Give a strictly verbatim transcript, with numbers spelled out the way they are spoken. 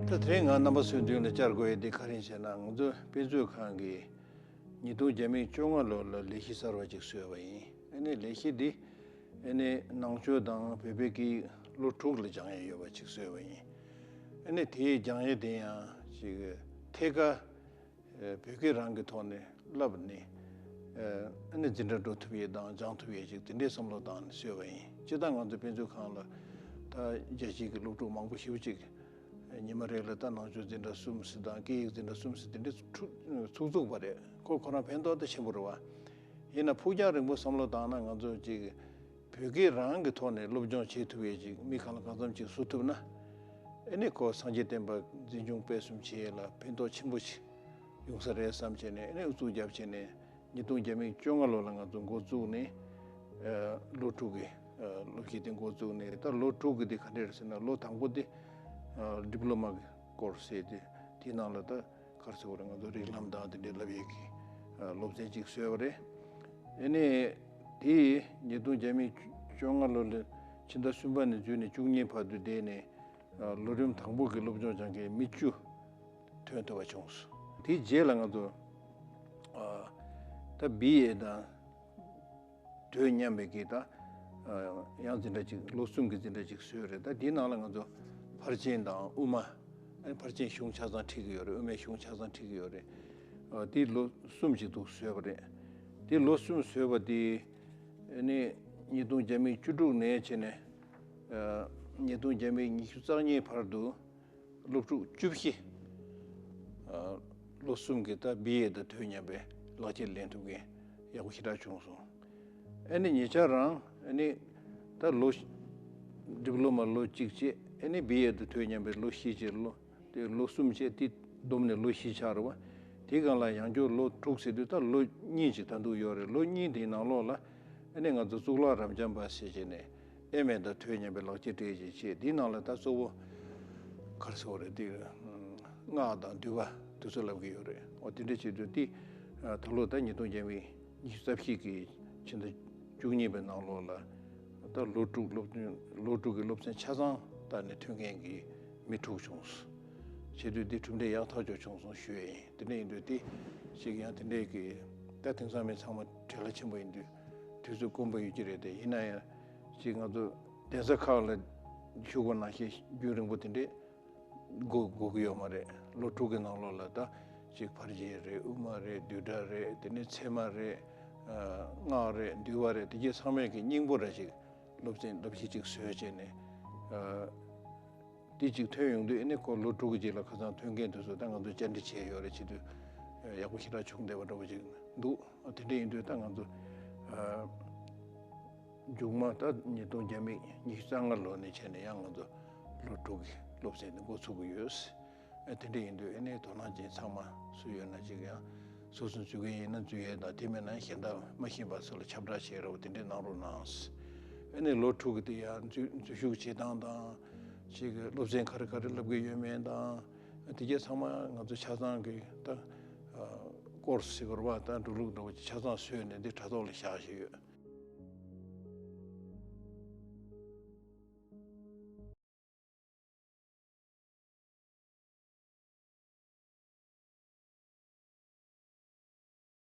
ད་དེ་རིང་ང་རྣམ་པ་ཚོའི་མདུན་ལ་བཅར་དགོས་ཡས་དེ་ག་རེ་ཟེར་ན། ང་ཚོ་དཔེ་མཛོད་ཁང་གིས་ཉིས་སྟོང་བརྒྱ་མེད་བཅོ་ལྔ་ལོ་ལ་ལས་གཞི་གསར་བ་ཅིག་བཟོས་པ་ཡིན། ཨ་ནི་ལས་གཞི་འདི་ཨ་ནི་ནང་ཆོས་དང་བོད་པའི་སྐད་ཡིག་ལོ་དྲུག་ལ་སྦྱང་ཡས་ཡོད་པ་ཅིག་བཟོས་པ་ཡིན། ཨ་ནི་དེའི་སྦྱང་ཡས་དེ་ཡང་ཅིག་ཐད་ཀར་ཨ་བོད་སྐད་རང་གི་ཐོག་ནས་བསླབས་ནས་ཨ་ནི་འཛིན་གྲྭ་འགྲོ་ཐུབ་ཡས་དང་སྦྱང་ཐུབ་ཡས་ཅིག་དེ་འདྲའི་བསམ་བློ་བཏང་ནས་བཟོས་པ་ཡིན། སྤྱིར་བཏང་ང་ཚོ་དཔེ་མཛོད་ཁང་ལ་ད་རྒྱལ་སྤྱིའི་གི་སློབ་ཕྲུག་མང་པོ་ཞེ་པོ་ཅིག་ཉི་མ་རེ་ལ་ད་ནང་ཆོས་འཛིན་གྲྭ་གསུམ་ཙམ་དང་སྐད་ཡིག་འཛིན་གྲྭ་གསུམ་ཙམ་དེ་འདྲའི་ཚུགས་ཚུགས་པ་རེད། ཁོ་ཁོ་རང་ཕན་ཐོགས་ད་ཆེན་པོ་རེད་བ། ཡིན་ན་ཕུགས་རྒྱང་རིང་པོ་བསམ་བློ་བཏང་ན་ང་ཚོ་ཅིག་བོད་སྐད་རང་གི་ཐོག་ནས་སློབ་སྦྱོང་བྱེད་ཐུབ་ཡས་ཅིག་མི་གང་ལ་གང་འཚམ་ཅིག་བཟོ་ཐུབ་ན། ཨ་ནི་ཁོ་སངས་རྒྱས་བསྟན་པ་འཛིན་སྐྱོང་སྤེལ་གསུམ་བྱེད་ཡས་ལ་ཕན་ཐོགས་ཆེན་པོ་ཞིག་ཡོང་ས་རེད་བསམ་བྱས་ནས། ཨ་ནི་ཨུ་ཚུགས་རྒྱབ་བྱས་ནས་ཉིས་སྟོང་བརྒྱ་མེད་བཅོ་ལྔ་ལོ་ལ་ང་ཚོ་འགོ་བཙུགས་ནས་ཨ་ལོ་དྲུག་གི་ཨ་སློབ་གཞི་དེ་འགོ་བཙུགས་ནས། ད་ལོ་དྲུག་གི་དེ་ག་འདྲ་རེད་ཟེར་ན། ལོ་དང་པོ་དེ་ཨ་ཌི་པི་ལོ་མ་གི་ཀོར་སི་ཟེར་དེ། དེའི་ནང་ལ་ད་ག་རེ་ཟེར་དགོས་རེད། ང་ཚོ་རིགས་ལམ་དང་དེ་འདྲའི་བསླབ་ཡས་ཀྱི་ཨ་སློབ་ཚན་ཅིག་བཟོས་པ་རེད། ཨ་ནི་དེ་ཉིས་སྟོང་བརྒྱ་མེད་བཅོ་ལྔ་ལོ་ལ་ཕྱི་ཟླ་གསུམ་པ་ནས་འཛུལ་ནས་བཅུ་གཉིས་བར་དུ་བསྡད་ནས་ཨ་ལོ་རིམ་དང་པོ་གི་སློབ་སྦྱོང་སྦྱང་མཁན་མི་བཅུ་ཐོན་ཐུབ་པ་བྱུང་སོང་། དེའི་རྗེས་ལ་ང་ཚོ་ཨ་ད་བི་ཨེ་དང་དོ་མཉམ་པའི་གི་ད་ཨ་ཡང་འཛིན་གྲྭ་གཅིག་ལོ་གསུམ་གྱི་འཛིན་གྲྭ་གཅིག་བཟོས་རེད། ད་དེའི་ནང་ལ་ང་ཚོ་ཕར་ཕྱིན་དང་དབུ་མ། ཨ་ནི་ཕར་ཕྱིན་གཞུང་ཆ་ཚང་ཁྲིད་ཀྱི་ཡོད་རེད། དབུ་མའི་གཞུང་ཆ་ཚང་ཁྲིད་ཀྱི་ཡོད་རེད། ཨ་དེ་ལོ་གསུམ་གཅིག་ཏུ་བཟོས་པ་རེད། དེ་ལོ་གསུམ་བཟོས་པ་དེ་ཨ་ནི་ཉིས་སྟོང་བརྒྱ་མེད་བཅུ་དྲུག་ནས་བྱས་ནས་ཨ་ཉིས་སྟོང་བརྒྱ་མེད་ཉི་ཤུ་རྩ་གཉིས་བར་དུ་སློབ་ཕྲུག་བཅུ་བཞི། ཨ་ལོ་གསུམ་གྱི་ད་བི་ཨེ་དང་དོ་མཉམ་པའི་ལག་ཁྱེར་ལེན་ཐུབ་མཁན་ཡག་པོ་ཞེ་དྲག་བྱུང་སོང་། ཨ་ནི་ཉེ་ཆར་རང་ཨ་ནི་ད་ལོ་ཌི་པི་ལོ་མ་ལོ་གཅིག་བྱས། ཨ་ནི་བི་ཨེ་དང་དོ་མཉམ་པའི་ལོ་བཞི་བྱས། ལོ་དེ་ལོ་གསུམ་བྱས། དེ་བསྡོམས་ནས་ལོ་བཞི་ཆགས་རེད་བ། དེའི་སྒང་ལ་ཡང་བསྐྱར་ལོ་དྲུག་ཟེར་དུས་ད་ལོ་གཉིས་ཅིག་ད་དུང་ཡོད་རེད། ལོ་གཉིས་དེའི་ནང་ལོགས་ལ་ཨ་ནི་ང་ཚོ་གཙུག་ལག་རབ་འབྱམས་པ་ཟེར་བྱས་ནས་ཨེམ་ཨེ་དང་དོ་མཉམ་པའི་ལག་ཁྱེར་སྤྲད་བྱས་བྱས། དེའི་ནང་ལ་ད་གཙོ་བོ་ག་རེ་ཟེར་དགོས་རེད། དེ་སྔགས་དང་འདུས་པ་དེ་ཚོ་བསླབ་ཀྱི་ཡོད་རེད། འོ་དེ་འདྲ་བྱེད་དུས་དེ་ད་ལོ་ད་ཉིས་སྟོང་བརྒྱ་མེད་ཉི་ཤུ་རྩ་བཞི་གི་ཕྱི་ཟླ་བཅུ་གཉིས་པའི་ནང་ལོགས་ལ་ད་ལོ་དྲུག་སློབ་ཐོན། ལོ་དྲུག་གི་སློབ་ཚན་ཆ་ཚང་བལྟས་ནས་ཐོན་མཁན་གྱི་མི་དྲུག་བྱུང་སོང་། བྱེད་དུས་འདི་གྲུབ་འབྲས་ཡག་ཐག་ཆོད་བྱུང་སོང་ཞུ་ཡས་ཡིན། དེ་འདྲ་ཡིན་དུས་དེ་ཞིག་ཡང་དེ་འདྲའི་གི་ད་དེང་སང་མི་ཚང་མ་བྲེལ་བ་ཆེན་པོ་ཡིན་དུས་དུས་ཚོད་དཀོན་པོ་ཡོད་ཀྱི་རེད་དེ། ཡིན་ན་ཡང་ཅིག་ང་ཚོ་གདན་ས་ཁག་ལ་ཞུ་དགོས་ནང་བཞིན་རྒྱུན་རིང་པོ་དེ་འདྲས་དགོས་དགོས་ཀྱི་ཡོད་མ་རེད། ལོ་དྲུག་གི་ནང་ལོགས་ལ་ད་ཅིག་ཕར་ཕྱིན་རེད། དབུ་མ་རེད། བསྡུས་གྲྭ་རེད། དེ་ནས་ཚད་མ་རེད། ཨ་སྔགས་རེད། འདུལ་བ་རེད། དེ་གྱད་ཚང་མས་ཀྱི་སྙིང་པོ་ར་ཅིག་སློབ་ཚན་བསླབ་གཞི་ཅིག་བཟོས་བྱས་ནས་ཨ་དེ་ཅིག་ཐོན་ཡོང་དུས། ཨ་ནི་ཁོ་ལོ་དྲུག་གི་རྗེས་ལ་ཁ་སང་ཐོན་མཁན་དེ་ཚོ་ད་ང་ཚོ་བཅར་འདྲི་བྱས་ཡོད་རེད། བྱེད་དུས་ཡག་པོ་ཞེ་དྲག་བྱུང་བསྡད་པ་འདྲ་པོ་ཅིག་འདུག། དེ་འདྲ་ཡིན་དུས་ད་ང་ཚོ་ཨ་མཇུག་མ་ད་ཉིས་སྟོང་བརྒྱ་མེད་ཉི་ཤུ་རྩ་ལྔ་ལོ་ནས་བྱས་ནས་ཡང་ང་ཚོ་ལོ་དྲུག་གི་སློབ་ཚན་འདི་འགོ་ཚུགས་ཀྱི་ཡོད། ཨ་དེ་འདྲ་ཡིན་དུས་ཨ་ནི་དོ་སྣང་ཅན་ཚང་མ་སུ་ཡོད་ན་ཅིག་ཡང་སོ་སོ་འཛུལ་མཁན་ཡིན་ན་འཛུལ་ཡས་དང་། དེ་མིན་ན་གཞན་དག་མ་ཤེས་པ་ཚོ་ལ་ཁྱབ་བསྒྲགས་བྱེད་རོགས། དེ་འདྲ་གནང་རོགས་གནང་། ཨ་ནི་ལོ་དྲུག་གི་དེ་ཡང་འཛུལ་འཛུལ་ཞུགས་བྱེད་སྟངས་དང་། ཅིག་སློབ་ཚན་ག་རེ་ག་རེ་བསླབ་ཀྱི་ཡོད་མེད་དང་། དེ་གྱད་ཚང་མ་ང་ཚོ་ཆ་ཚང་གི་ད་ཨ་ཀོར་སི་ཟེར་དགོས་རེད་བ། ད་འགྲོ་ལུགས་འདྲ་པོ་ཅིག་ཆ་ཚང་བཟོས་ནས་འདི་དྲ་ཐོག་ལ་བཞག་བཞག་ཡོད།